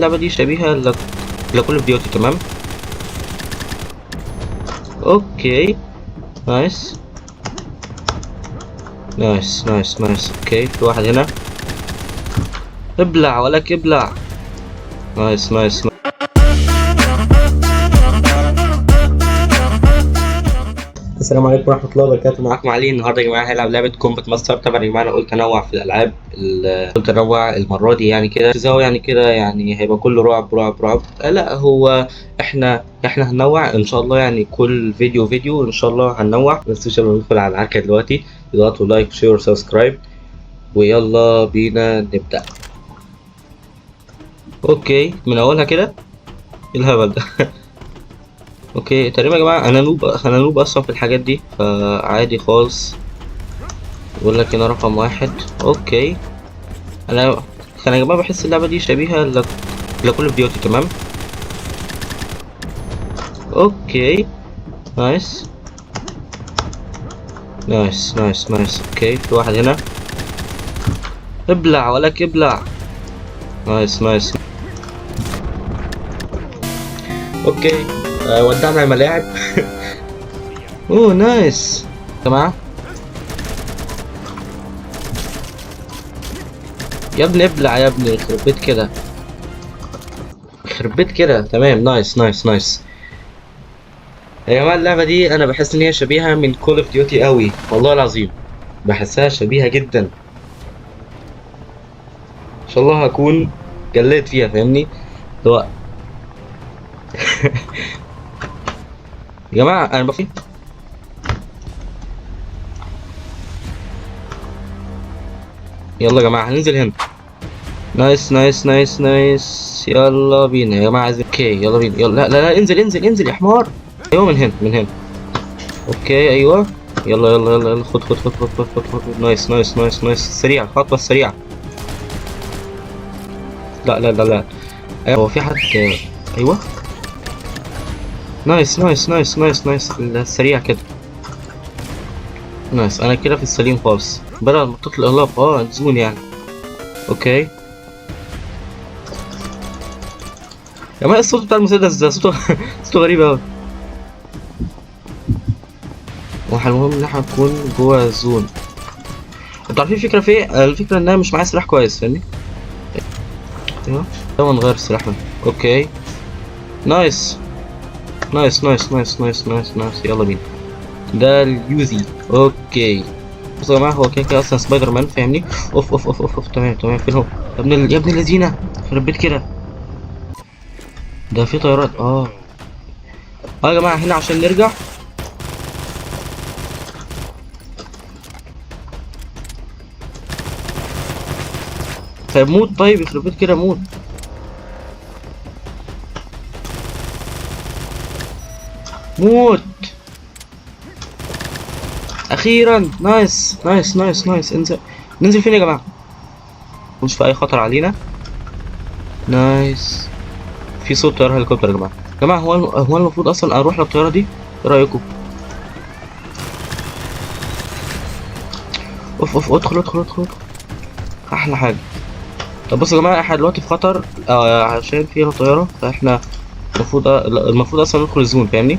اللعبة دي شبيهة ل Call of Duty. تمام، okay، nice nice nice nice. okay، في واحد هنا، ابلع ولك ابلع. nice nice. السلام عليكم ورحمة الله وبركاته، معاكم علي. النهارده يا جماعة هنلعب لعبة Combat Master. طبعا يا جماعة أنا قلت أنوع في الألعاب، قلت أنوع المرة دي يعني كده زي يعني كده، يعني هيبقى كله رعب رعب رعب. لا، هو احنا هننوع إن شاء الله، يعني كل فيديو فيديو إن شاء الله هننوع. بس إن شاء الله ندخل على العركة دلوقتي. اضغطوا like share subscribe ويلا بينا نبدأ. okay، من أولها كده إيه الهبل ده؟ okay، تقريبا يا جماعة انا noob، انا noob اصلا في الحاجات دي، فعادي خالص. بيقول لك هنا رقم 1. okay، انا يا جماعة بحس اللعبة دي شبيهه ل Call of Duty. تمام، okay، nice nice nice nice. okay، في واحد هنا، ابلع ولك ابلع. nice nice. okay، ودعنا الملاعب. اوه nice يا جماعة. يا ابني ابلع يا ابني، يخرب بيت كده، يخرب بيت كده. تمام، nice nice nice. يا جماعة اللعبة دي أنا بحس إن هي شبيهة من Call of Duty قوي، والله العظيم بحسها شبيهة جدا. إن شاء الله هكون جليت فيها، فاهمني؟ اللي هو يا جماعة أنا بفي. يلا يا جماعة هننزل هنا. nice nice nice nice. يلا بينا يا جماعة، عايزين. okay يلا بينا، يلا. لا لا لا، انزل انزل انزل يا حمار. ايوه من هنا، من هنا. okay ايوه، يلا يلا يلا يلا، خد خد خد خد خد خد خد. nice nice nice nice. سريع، الخطوة السريعة. لا لا لا لا، ايوه هو في حد. ايوه nice nice nice nice nice. السريع كده nice. انا كده في السليم خالص، بدل منطقة الاغلاق. zone يعني. okay يا جماعة، الصوت بتاع المسدس ده صوته غريب اوي. المهم ان احنا نكون جوه ال zone. انتوا عارفين الفكرة في ايه؟ الفكرة ان انا مش معايا سلاح كويس، فاهمني؟ ايوه يلا نغير السلاح ده. okay nice nice nice nice nice nice nice. يلا بينا، ده ال Uzi. okay بصوا يا جماعة، هو كده كده اصلا سبايدر مان، فاهمني؟ اوف اوف اوف اوف اوف. تمام تمام. فين هو؟ يا ابن يا ابن اللذينه، يخرب بيت كده، ده في طيارات. يا جماعة هنا عشان نرجع. طيب موت، طيب يخرب بيت كده موت موت. اخيرا nice nice nice nice. انزل، ننزل فين يا جماعة؟ مش في اي خطر علينا. nice. في صوت طيارة هليكوبتر يا جماعة. يا جماعة هو المفروض اصلا اروح للطياره دي؟ ايه رايكم؟ اوف اوف، ادخل ادخل ادخل ادخل. احلى حاجة. طب بصوا يا جماعة، احنا دلوقتي في خطر، عشان فيها طيارة، فاحنا المفروض اصلا ندخل ال zone، فاهمني؟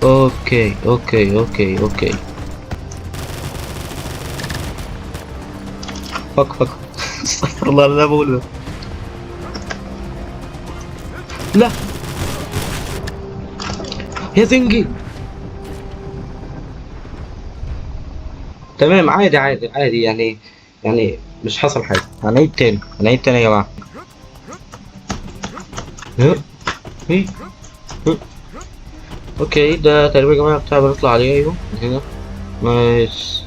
okay okay okay okay. fuck fuck. استغفر الله اللي انا بقوله ده. لا يا زنجي. تمام، عادي عادي عادي، يعني مش حصل حاجة. هنعيد تاني، هنعيد تاني يا جماعة. okay ده تقريبا يا جماعة بتاع بنطلع عليه. ايوه من هنا. nice.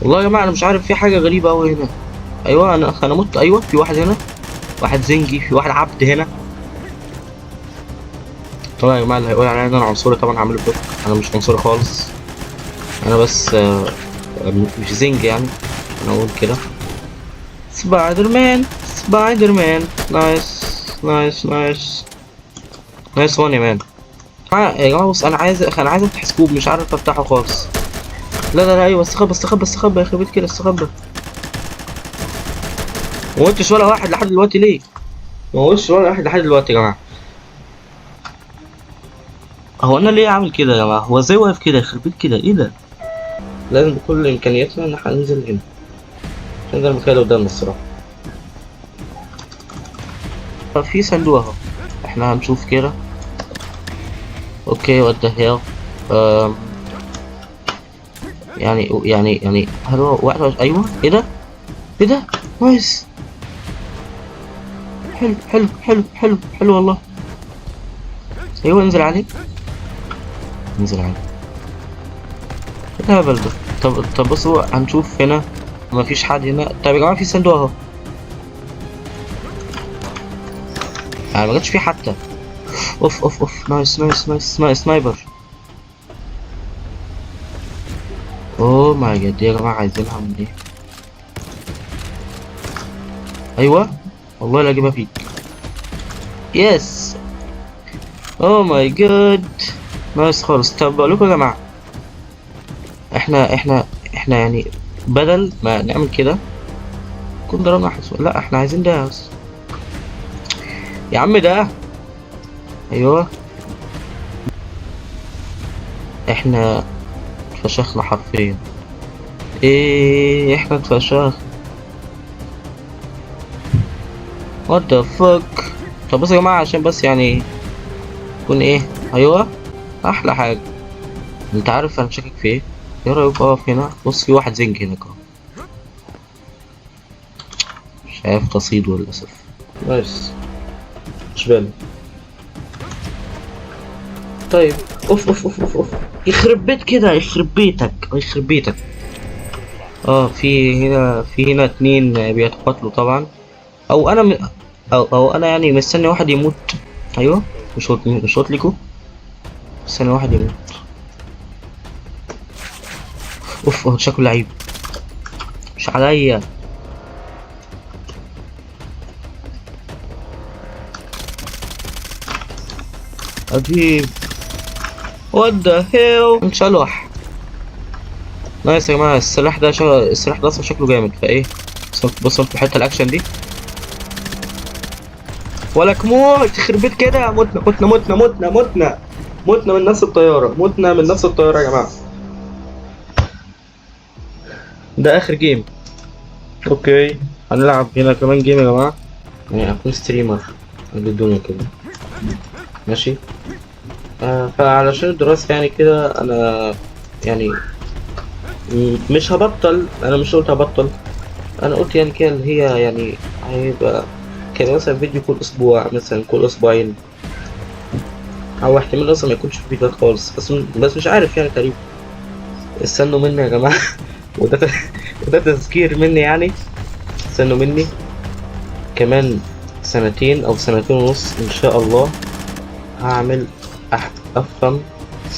والله يا جماعة انا مش عارف، في حاجة غريبة أوي هنا. ايوه انا مت. ايوه في واحد هنا، واحد زنجي، في واحد عبد هنا. طبعا يا جماعة اللي هيقول عليا ان انا عنصري طبعا هعمله block. انا مش عنصري خالص، انا بس مش زنج يعني، انا اقول كده. سبايدر مان، سبايدر مان. nice nice nice nice one يا man. يا جماعة بص، انا عايز افتح scope، مش عارف افتحه خالص. لا لا لا، ايوه استخبى استخبى استخبى، يخرب بيت كده استخبى. ما قلتش ولا واحد لحد دلوقتي ليه؟ ما قلتش ولا واحد لحد دلوقتي يا جماعة. هو انا ليه عامل كده يا جماعة؟ هو ازاي واقف كده؟ يخرب بيت كده، ايه ده؟ لازم بكل امكانياتنا ان احنا ننزل هنا، عشان ده المكان اللي قدامنا الصراحة. في صندوق اهو، احنا هنشوف كده. okay what the hell. يعني هل هو واحد؟ ايوه، ايه ده؟ ايه ده؟ nice، حلو حلو حلو حلو حلو والله. ايوه انزل عليه، انزل عليه. ايه الهبل ده؟ طب بصوا، هنشوف هنا مفيش حد هنا. طب يا جماعة في صندوق اهو، يعني ما جاتش فيه حتى. اوف اوف اوف، nice nice nice nice، sniper. oh my God يا جماعة، عايزينها من ايه؟ ايوه والله لا اجيبها فيك. yes، oh my God، nice خالص. طب بقول لكم يا جماعة، احنا يعني بدل ما نعمل كده كنا ضربنا حصول. لا احنا عايزين ده بس يا عم ده. ايوه احنا اتفشخنا حرفيا. ايه احنا اتفشخنا. What the fuck. طب بصوا يا جماعة، عشان بس يعني يكون ايه، ايوه احلى حاجة. انت عارف انا شاكك في ايه؟ ايه رأيك اقف هنا؟ بص في واحد زنج هناك اهو، مش عارف تصيده للأسف. nice، مش بالي. طيب اوف اوف اوف اوف اوف، يخرب بيت كده، يخرب بيتك يخرب بيتك. في هنا اتنين بيتقاتلوا طبعا، او انا او, او انا يعني مستني واحد يموت. ايوه مش قلت لكم مستني واحد يموت. اوف، هو شكله لعيب، مش عليا. عجيب، what the hell، انشلح. nice يا جماعة، السلاح ده اصلا شكله جامد. فايه بصوا في الحتة الاكشن دي، ولك موت يخرب بيت كده. متنا متنا متنا متنا متنا متنا من نفس الطيارة، متنا من نفس الطيارة يا جماعة. ده اخر game. okay هنلعب هنا كمان game يا جماعة، يعني اكون streamer قد الدنيا كده ماشي. فعلشان الدراسة يعني كده انا يعني مش هبطل، انا مش قلت هبطل، انا قلت يعني كده اللي هي يعني هيبقى كان مثلا فيديو كل اسبوع، مثلا كل اسبوعين، او احتمال اصلا ما يكونش في فيديوهات خالص، بس مش عارف يعني تقريبا. استنوا مني يا جماعة، وده تذكير مني يعني، استنوا مني كمان سنتين او سنتين ونص ان شاء الله هعمل افخم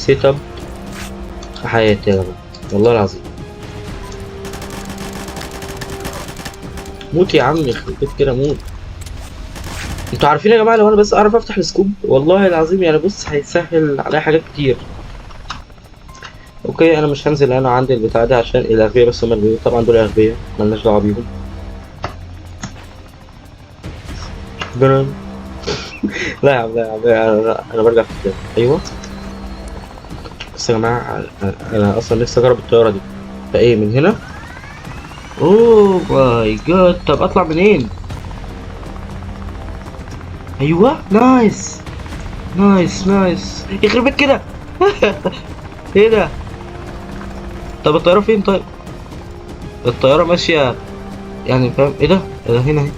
setup في حياتي يا جماعة والله العظيم. موت يا عم يخرب بيت كده موت. انتوا عارفين يا جماعة لو انا بس اعرف افتح ال scope والله العظيم يعني بص هيسهل عليا حاجات كتير. okay انا مش هنزل، انا عندي البتاع ده عشان الاغبياء بس هم اللي بيقولوا، طبعا دول اغبياء مالناش دعوه بيهم. لا يا عم، لا يا عم، انا برجع في الكلام. ايوه بس يا جماعة انا اصلا نفسي اجرب الطيارة دي. فايه من هنا؟ oh my God، طب اطلع منين؟ ايوه nice nice nice، يخرب بيت كده. ايه ده؟ طب الطيارة فين؟ طيب الطيارة ماشية يعني فاهم؟ ايه ده؟ ايه ده؟ هنا اهي.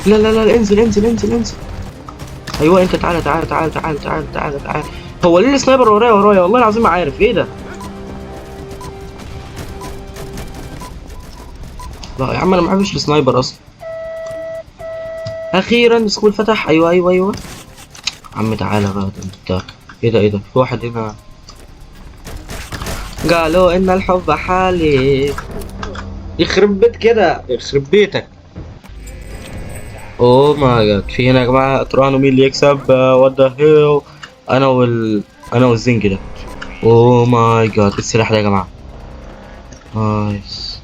لا لا لا انزل انزل انزل انزل. ايوه انت تعالى تعالى تعالى تعالى تعالى تعالى تعالى. هو ليه ال sniper ورايا ورايا؟ والله العظيم ما عارف ايه ده. لا يا عم انا ما بحبش ال sniper اصلا. اخيرا scope فتح. ايوه ايوه ايوه عم تعالى بقى. ده انت ايه ده؟ ايه ده؟ في واحد هنا قالوا ان الحب حالي. يخرب بيت كده، يخرب بيتك. oh my God، في هنا يا جماعة تراهنوا مين اللي يكسب؟ what the hell، انا والزنج ده. oh my God، السلاح ده يا جماعة nice.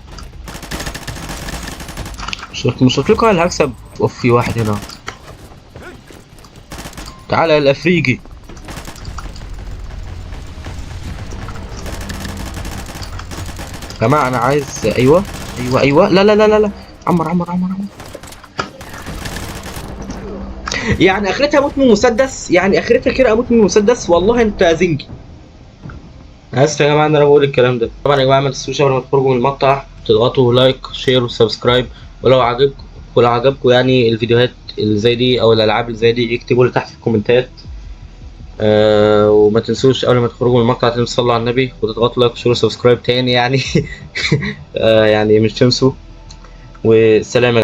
مش قلت لكم انا اللي هكسب؟ اوف، في واحد هنا. تعالى يا الافريقي. يا جماعة انا عايز، ايوه ايوه ايوه، لا لا لا لا لا، عمر عمر عمر عمر. يعني اخرتها اموت من مسدس، يعني اخرتها كده اموت من مسدس. والله انت زنجي. اسف يا جماعة ان انا بقول الكلام ده. طبعا يا جماعة ما تنسوش قبل ما تخرجوا من المقطع تضغطوا like share و subscribe، ولو عجبكم يعني الفيديوهات اللي زي دي او الالعاب اللي زي دي اكتبوا لي تحت في الكومنتات. وما تنسوش قبل ما تخرجوا من المقطع تصلوا على النبي وتضغطوا like share و subscribe تاني يعني. يعني مش تنسوا. وسلام.